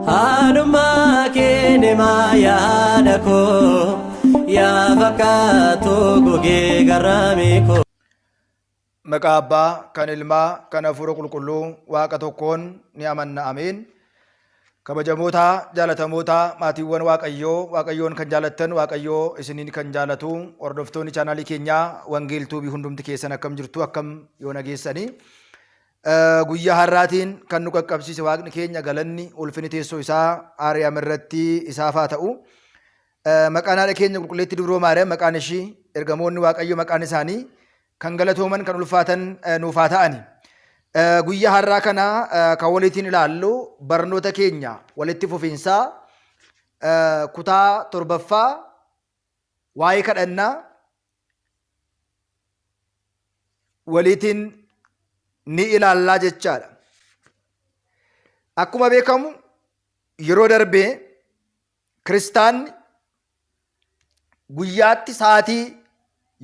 Haadhummaa kee deemaa yaada koo yaa fakkaatu gogee garraamii koo. Maqaa Abbaa, kan Ilmaa, kan Hafuura Qulqulluu Waaqa tokkoon ni amanna. Ameen. Kabajamoota, jaalatamoota, maatiiwwan Waaqayyoo, Waaqayyoon kan jaalattan, Waaqayyoo isiniin kan jaalatu, hordoftoonni chaanaalii keenyaa Wangeel Tuubii hundumti keessan akkam jirtu, akkam yoo nageessanii. Guyyaa har'aatiin kan nu qaqqabsiise Waaqni keenya galanni ulfinni teessoo isaa Aariyaam irratti isaaf haa ta'u. Maqaan haadha keenya qulqulleettii Dubroo Maariyaam maqaan ishii ergamoonni Waaqayyo maqaan isaanii kan galatooman kan ulfaatan nuuf haa ta'ani. Guyyaa har'aa kana kan waliitiin ilaallu barnoota keenya walitti fufiinsaa kutaa torbaffaa waa'ee kadhannaa waliitiin ni ilaallaa jechaadha. Akkuma beekamu yeroo darbee kiristaanni guyyaatti sa'aatii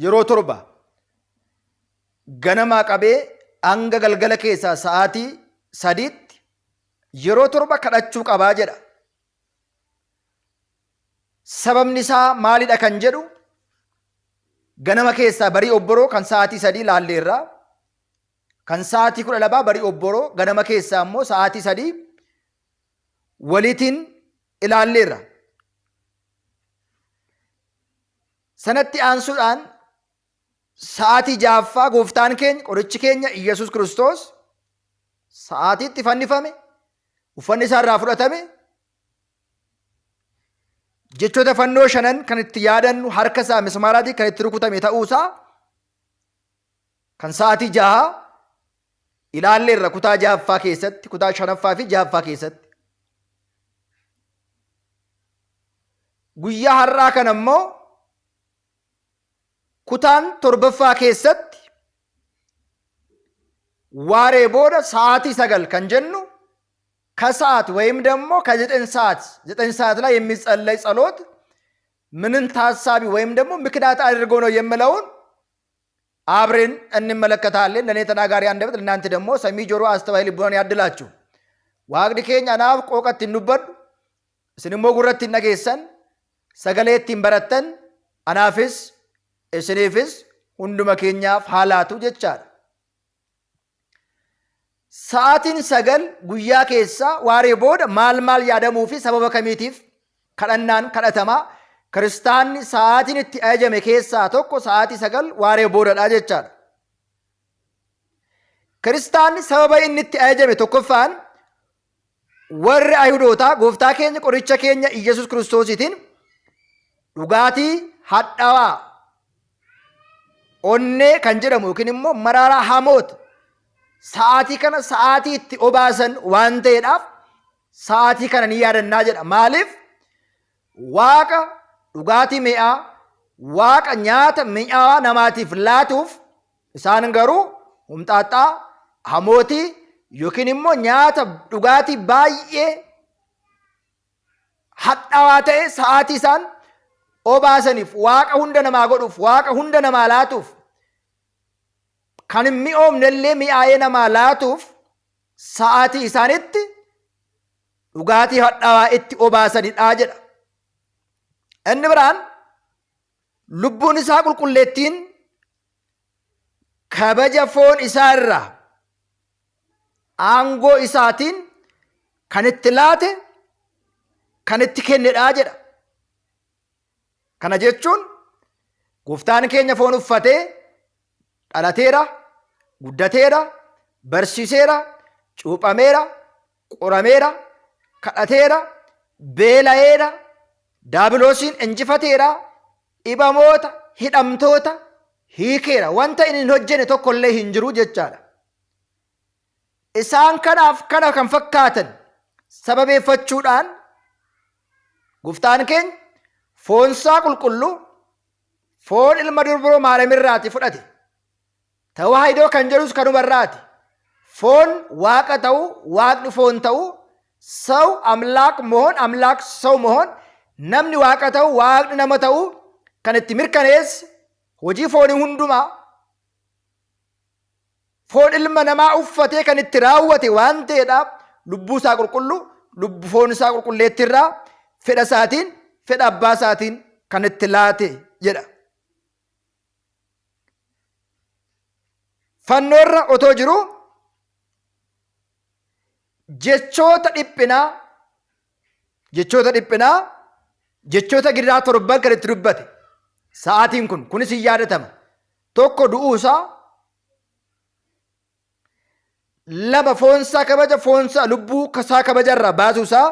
yeroo 7 ganamaa qabee hanga galgala keessaa sa'aatii 3tti yeroo 7 kadhachuu qabaa jedha. Sababni isaa maalidha kan jedhu ganama keessaa barii obboroo kan sa'aatii 3 laalleerra. Kan sa'aatii 12 barii obboroo ganama keessaa immoo sa'aatii 3 waliitiin ilaalleerra. Sanatti aansuudhaan sa'aatii ja'affaa gooftaan keenya qorichi keenya Iyyasuus Kiristoos sa'aatiitti fannifame uffanni isaa irraa fudhatame jechoota fannoo shanan kan itti yaadannu harka isaa mismaaraatiin kan itti rukutame ta'uusaa kan sa'aatii jahaa ilaalleerra kutaa ja'affaa keessatti kutaa shanaffaa fi ja'affaa keessatti. Guyyaa har'aa kana immoo kutaan torbaffaa keessatti waaree booda sa'aatii 9 kan jennu ከሰዓት ወይም ደግሞ ከዘጠኝ ሰዓት 9 ሰዓት ላይ የሚጸለይ ጸሎት ምንን ታሳቢ ወይም ደግሞ ምክንያት አድርጎ ነው የምለውን አብረን እንመለከታለን። ለእኔ ተናጋሪ አንደበት ለእናንተ ደግሞ ሰሚ ጆሮ አስተዋይ ልቡናን ያድላችሁ። Waaqni keenya anaaf qooqatti hin dubbadhu, isin immoo gurratti hin dhageessan, sagalee ittiin barattan anaafis isiniifis hunduma keenyaaf haa laatu jechaadha. Sa'aatiin 9 guyyaa keessaa waaree booda maal maal yaadamuu fi sababa kamiitiif kadhannaan kadhatamaa kiristaanni sa'aatiin itti ajajame keessaa tokko sa'aatii 9 waaree boodadha jechaadha. Kiristaanni sababa inni itti ajajame tokkoffaan warri Ayihudootaa gooftaa keenya qoricha keenya Iyyasuus Kiristoosiitiin dhugaatii hadhaawaa onnee kan jedhamu yookiin immoo maraaraa hamoota sa'aatii kana sa'aatii itti obaasan waan ta'eedhaaf sa'aatii kana ni yaadannaa jedha. Maaliif? Waaqa dhugaatii mi'aa, waaqa nyaata mi'aawaa namaatiif laatuuf isaan garuu humxaaxxaa, hamootii yookiin immoo nyaata dhugaatii baay'ee hadhaawaa ta'e sa'aatii isaan obaasaniif waaqa hunda namaa godhuuf waaqa hunda namaa laatuuf kan hin mi'oomne illee mi'aayee namaa laatuuf sa'aatii isaanitti dhugaatii hadhaawaa itti obaasanidha jedha. Inni biraan lubbuun isaa qulqulleettiin kabaja foon isaa irraa aangoo isaatiin kan itti laate kan itti kennedha jedha. Kana jechuun gooftaan keenya foon uffatee dhalateera, guddateera, barsiiseera, cuuphameera, qorameera, kadhateera, beela'eera, daabiloosiin injifateera, dhibamoota, hidhamtoota hiikeera. Wanta inni hin hojjene tokkollee hin jiru jechaadha. Isaan kanaaf kana kan fakkaatan sababeeffachuudhaan gooftaan keenya foonsaa qulqulluu foon ilma durboo Maariyaam fudhate. Tawaahidoo kan jedhus kanumarraati. Foon waaqa ta'uu, waaqni foon ta'uu, ሰው አምላክ መሆን አምላክ ሰው መሆን namni waaqa ta'uu waaqni nama ta'uu kan itti mirkaneesse hojii foonii hundumaa foon ilma namaa uffatee kan itti raawwate waan ta'eedhaaf lubbuu isaa qulqulluu lubbu foon isaa qulqulleetti irraa fedha isaatiin fedha abbaa isaatiin kan itti laate jedha. Fannoo irra otoo jiru jechoota dhiphinaa jechoota dhiphinaa jechoota gidiraa torban kan itti dubbate sa'aatiin kun kunis hin yaadatama. Tokko du'uu isaa lama foonsaa kabaja foonsaa lubbuu isaa kabaja irraa baasuu isaa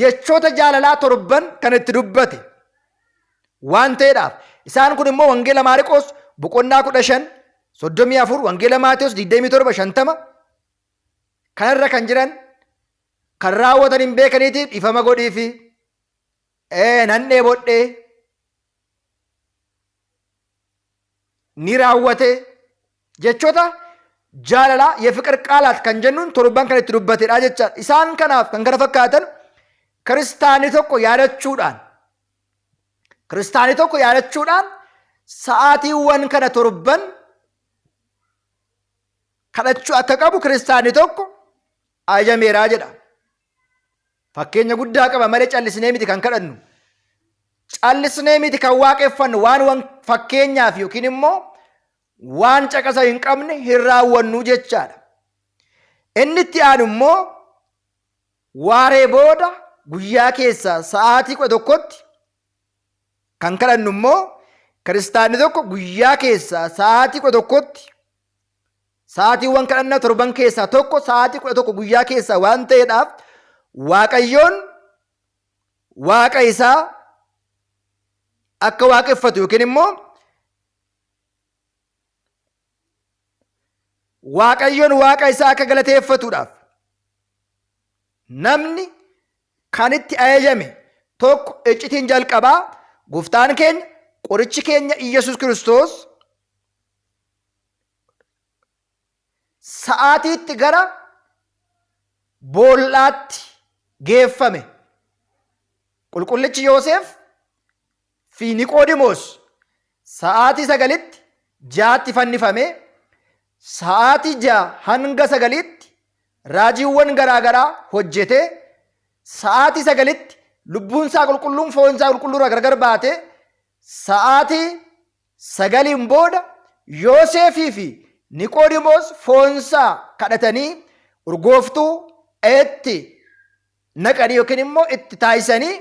jechoota jaalalaa torban kan itti dubbate waan ta'eedhaaf isaan kun immoo wangeela Maariqoos boqonnaa 15 34 wangeela Maatewos 27 50 kanarra kan jiran kan raawwatan hin beekaniitiif dhiifama godhiifi nan dheebodhee ni raawwate jechoota jaalalaa yefiqir qaalaat kan jennuun torban kan itti dubbatedha jechaadha. Isaan kanaaf kan kana fakkaatan kiristaanni tokko yaadachuudhaan kiristaanni tokko yaadachuudhaan sa'aatiiwwan kana torban kadhachuu akka qabu kiristaanni tokko ajajameeraa jedha. Fakkeenya guddaa qaba malee callisnee miti kan kadhannu. Callisnee miti kan waaqeffannu waan wan fakkeenyaaf yookiin immoo waan caqasa hin qabne hin raawwannu jechaadha. Inni itti aanu immoo waaree booda guyyaa keessaa sa'aatii 11tti kan kadhannu immoo kiristaanni tokko guyyaa keessaa sa'aatii 11tti Sa'aatiiwwan kadhannaa torban keessaa tokko sa'aatii 11 guyyaa keessaa waan ta'eedhaaf Waaqayyoon Waaqa isaa akka waaqeffatu yookiin immoo Waaqayyoon Waaqa isaa akka galateeffatuudhaaf namni kan itti ajajame tokko iccitiin jalqabaa gooftaan keenya qorichi keenya Iyyasuus Kiristoos sa'aatiitti gara boollaatti geeffame. Qulqullichi Yooseef fi Niqoodimoos sa'aatii 9tti 6tti fannifame. Sa'aatii 6 hanga 9tti raajiiwwan garaa garaa hojjetee sa'aatii 9tti lubbuun isaa qulqulluun foon isaa qulqulluu irraa gargar baatee sa'aatii 9n booda Yooseefii fi Niqoodimoos foonsaa kadhatanii urgooftuu itti naqanii yookiin immoo itti taasisanii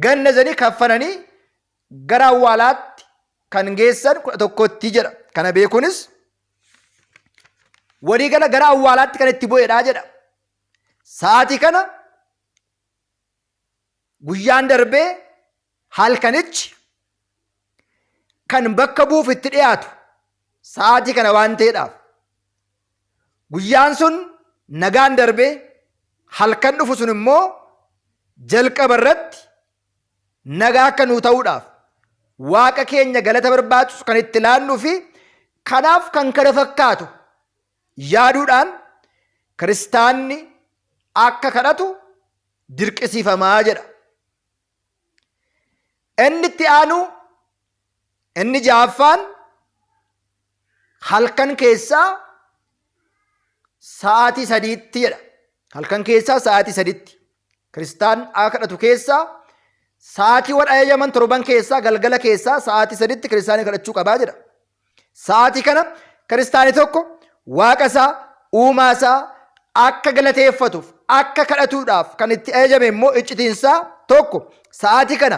gannazanii kaffananii gara awwaalaatti kan geessan 11tti jedha. Kana beekuunis waliigala gara awwaalaatti kan itti bu'edha jedha. Sa'aatii kana guyyaan darbee halkanichi kan bakka bu'uuf itti dhiyaatu sa'aatii kana waan ta'eedhaaf guyyaan sun nagaan darbee halkan dhufu sun immoo jalqaba irratti nagaa akka nuu ta'uudhaaf waaqa keenya galata barbaachisu kan itti laannuu fi kanaaf kan kana fakkaatu yaaduudhaan kiristaanni akka kadhatu dirqisiifamaa jedha. Inni itti aanu inni ja'affaan halkan keessaa sa'aatii 3tti jedha. Halkan keessaa sa'aatii 3tti. Kiristaan akka kadhatu keessaa sa'aatiiwwan ajajaman torban keessaa galgala keessaa sa'aatii 3tti kiristaanii kadhachuu qabaa jedha. Sa'aatii kana kiristaanii tokko waaqa isaa uumaa isaa akka galateeffatuuf akka kadhatuudhaaf kan itti ajajame immoo iccitiin isaa tokko sa'aatii kana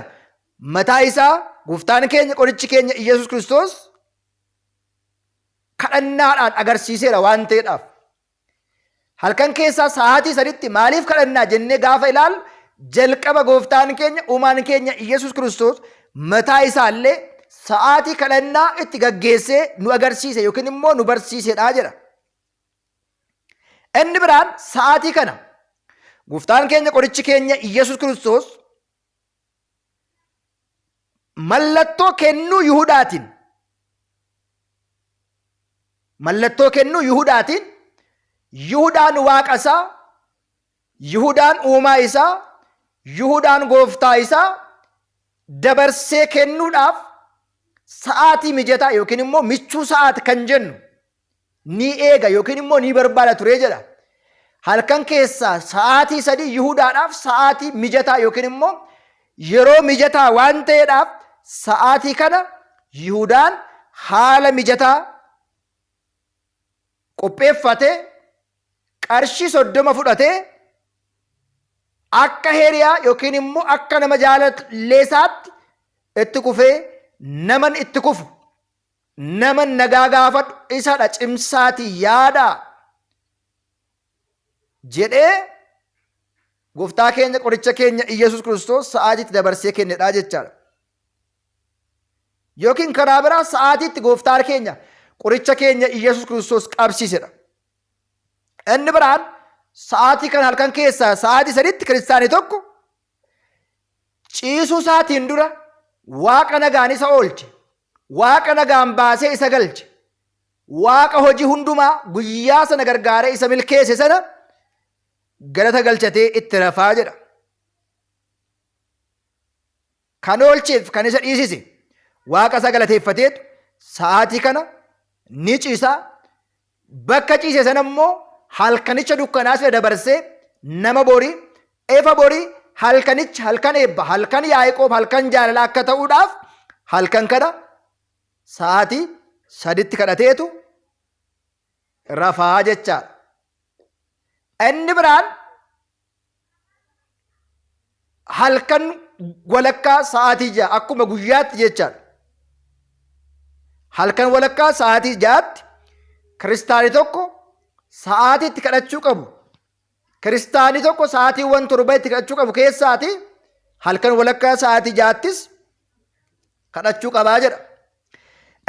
mataa isaa gooftaan keenya qorichi keenya Iyyasuus Kiristoos kadhannaadhaan agarsiiseera waan ta'eedhaaf. Halkan keessaa sa'aatii 3tti maaliif kadhannaa jennee gaafa ilaallu jalqaba gooftaan keenya uumaan keenya Iyyasuus Kiristoos mataa isaallee sa'aatii kadhannaa itti gaggeessee nu agarsiise yookiin immoo nu barsiisedha jedha. Inni biraan sa'aatii kana gooftaan keenya qorichi keenya Iyyasuus Kiristoos mallattoo kennuu Yihuudaatiin mallattoo kennuu Yihudaatiin Yihudaan waaqa isaa, Yihudaan uumaa isaa, Yihudaan gooftaa isaa dabarsee kennuudhaaf sa'aatii mijataa yookiin immoo michuu sa'aati kan jennu ni eega yookiin immoo ni barbaada ture jedha. Halkan keessaa sa'aatii 3 Yihudaadhaaf sa'aatii mijataa yookiin immoo yeroo mijataa waan ta'eedhaaf sa'aatii kana Yihudaan haala mijataa qopheeffatee qarshii 30 fudhatee akka hiriyaa yookiin immoo akka nama jaalalleesaatti itti kufee naman itti kufu naman nagaa gaafadhu isadha cimsaatii yaadaa jedhee gooftaa keenya qoricha keenya Iyyasuus Kiristoos sa'aatiitti dabarsee kennedha jechaadha. Yookiin karaa biraa sa'aatiitti gooftaan keenya qoricha keenya Iyyasuus Kiristoos qabsiisedha. Inni biraan sa'aatii kana halkan keessaa sa'aatii 3tti kiristaanii tokko ciisuu isaatiin dura Waaqa nagaan isa oolche, Waaqa nagaan baasee isa galche, Waaqa hojii hundumaa guyyaa sana gargaaree isa milkeesse sana galata galchatee itti rafaa jedha. Kan oolcheef kan isa dhiisise Waaqa isaa galateeffateetu sa'aatii kana ni ciisa. Bakka ciise sana immoo halkanicha dukkanaa sila dabarsee nama borii, ifa borii, halkanicha halkan eebba, halkan Yaaqoob, halkan jaalala akka ta'uudhaaf halkan kana sa'aatii 3tti kadhateetu rafaa jechaadha. Inni biraan halkan walakkaa sa'aatii 6 akkuma guyyaatti jechaadha. Halkan walakkaa sa'aatii 6tti kiristaani tokko sa'aatii itti kadhachuu qabu. Kiristaani tokko sa'aatiiwwan 7 itti kadhachuu qabu keessaati halkan walakkaa sa'aatii 6ttis kadhachuu qabaa jedha.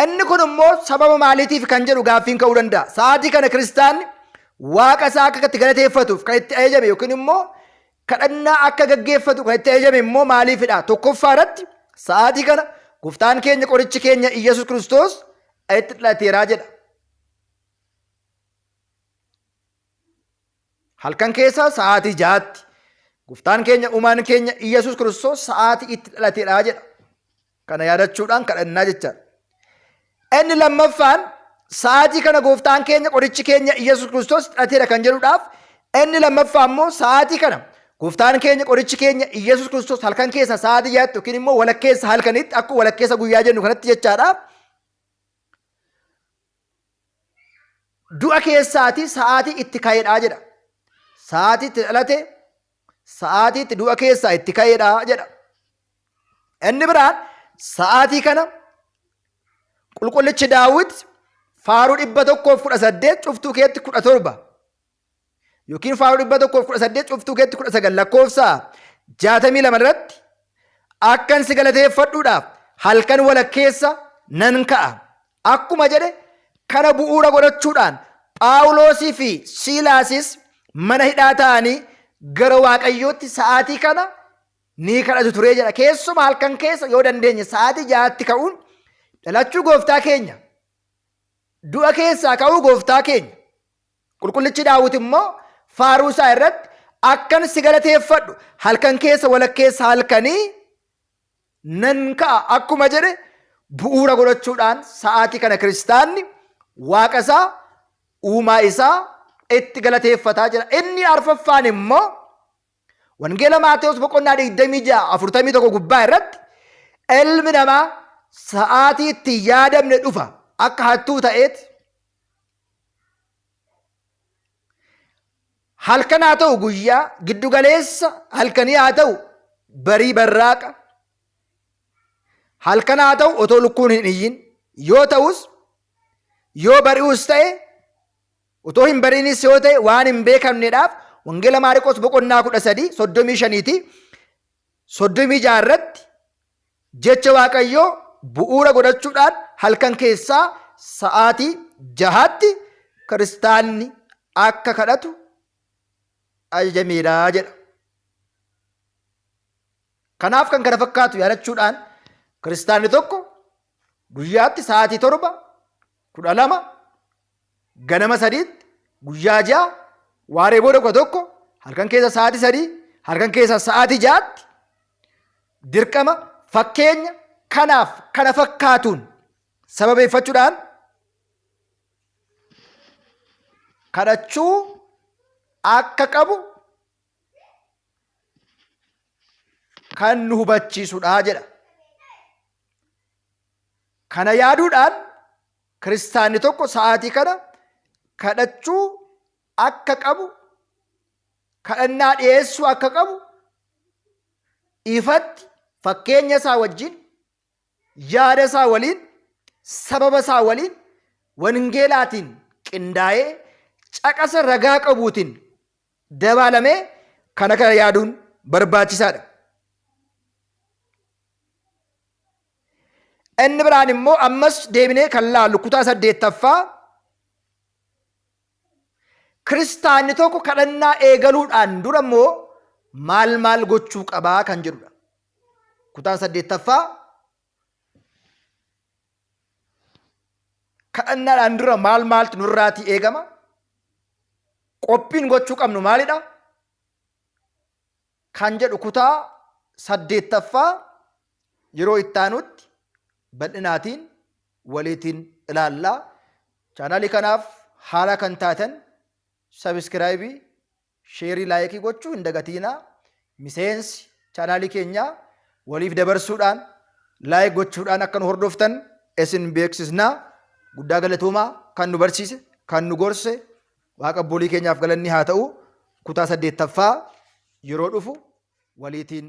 Inni kun immoo sababa maaliitiif kan jedhu gaaffiin ka'uu danda'a. Sa'aatii kana kiristaanni waaqa isaa akka itti galateeffatuuf kan itti ajajame yookiin immoo kadhannaa akka gaggeeffatu kan itti ajajame immoo maaliifidha? Tokkoffaa irratti sa'aatii kana gooftaan keenya qorichi keenya Iyyasuus Kiristoos itti dhalateeraa jedha. Halkan keessaa sa'aatii 6tti gooftaan keenya uumaan keenya Iyyasuus Kiristoos sa'aatii itti dhalateedha jedha. Kana yaadachuudhaan kadhannaa jechaadha. Inni lammaffaan sa'aatii kana gooftaan keenya qorichi keenya Iyyasuus Kiristoos dhalateera kan jedhuudhaaf inni lammaffaa immoo sa'aatii kana gooftaan keenya qorichi keenya Iyyasuus Kiristoos halkan keessa sa'aatii 6tti yookiin immoo walakkeessa halkanitti akkuma walakkeessa guyyaa jennu kanatti jechaadha. Du'a keessaatii sa'aatii itti ka'edha jedha. Sa'aatii itti dhalate, sa'aatii itti du'a keessaa itti ka'edha jedha. Inni biraan sa'aatii kana qulqullichi Daawit faaruu 118 cuftuu keetti 17 yookiin faaruu 118 cuftuu keetti 19 lakkoofsa 62 irratti akkan si galateeffadhuudhaaf halkan walakkeessa nan ka'a. Akkuma jedhe kana bu'uura godhachuudhaan Phaawuloosii fi Siilaasis mana hidhaa ta'anii gara Waaqayyootti sa'aatii kana ni kadhatu ture jedha. Keessumaa halkan keessa yoo dandeenye sa'aatii 6tti ka'uun dhalachuu gooftaa keenya du'a keessaa ka'uu gooftaa keenya Qulqullichi Daawit immoo faaruu isaa irratti akkan si galateeffadhu halkan keessa walakkeessa halkanii nan ka'a akkuma jedhe bu'uura godhachuudhaan sa'aatii kana kiristaanni waaqa isaa uumaa isaa itti galateeffataa jira. Inni arfaffaan immoo Wangeela Maatewos boqonnaa 26 41 gubbaa irratti ilmi namaa sa'aatii itti yaadamne dhufa akka hattuu ta'eeti Halkan haa ta'u guyyaa, giddu galeessa halkanii haa ta'u barii barraaqa, halkan haa ta'u otoo lukkuun hin iyyin, yoo ta'us yoo bari'us ta'e otoo hin bari'inis yoo ta'e waan hin beekamneedhaaf Wangeela Maariqoos boqonnaa 13 35ti 36 irratti Jecha Waaqayyoo bu'uura godhachuudhaan halkan keessaa sa'aatii 6tti kiristaanni akka kadhatu ajajameera jedha. Kanaaf kan kana fakkaatu yaadachuudhaan kiristaanni tokko guyyaatti sa'aatii 7, 12, ganama 3tti, guyyaa 6, waaree booda 11, halkan keessa sa'aatii 3, halkan keessa sa'aatii 6tti dirqama fakkeenya kanaaf kana fakkaatuun sababeeffachuudhaan kadhachuu akka qabu kan nu hubachiisudha jedha. Kana yaaduudhaan kiristaanni tokko sa'aatii kana kadhachuu akka qabu, kadhannaa dhiyeessuu akka qabu ifatti fakkeenya isaa wajjin, yaada isaa waliin, sababa isaa waliin wangeelaatiin qindaa'ee caqasa ragaa qabuutiin dabaalamee kana kana yaaduun barbaachisaadha. Inni biraan immoo ammas deebinee kan laallu kutaa saddeettaffaa kiristaanni tokko kadhannaa eegaluudhaan dura immoo maal maal gochuu qabaa kan jedhudha. Kutaan saddeettaffaa kadhannaadhaan dura maal maaltu nurraatii eegama? Qophiin gochuu qabnu maalidha? Kan jedhu kutaa saddeettaffaa yeroo itti aanutti bal'inaatiin waliitiin ilaalla. Chaanaalii kanaaf haaraa kan taatan sabiskiraayibii, sheerii, laayikii gochuu hin dagatiinaa. Miseensi chaanaalii keenyaa waliif dabarsuudhaan laayik gochuudhaan akka nu hordoftan isin beeksisna. Guddaa galatoomaa kan nu barsiise, kan nu gorse Waaqa abboolii keenyaaf galanni haa ta'u. Kutaa saddeettaffaa yeroo dhufu waliitiin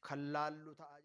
kan laallu ta'a.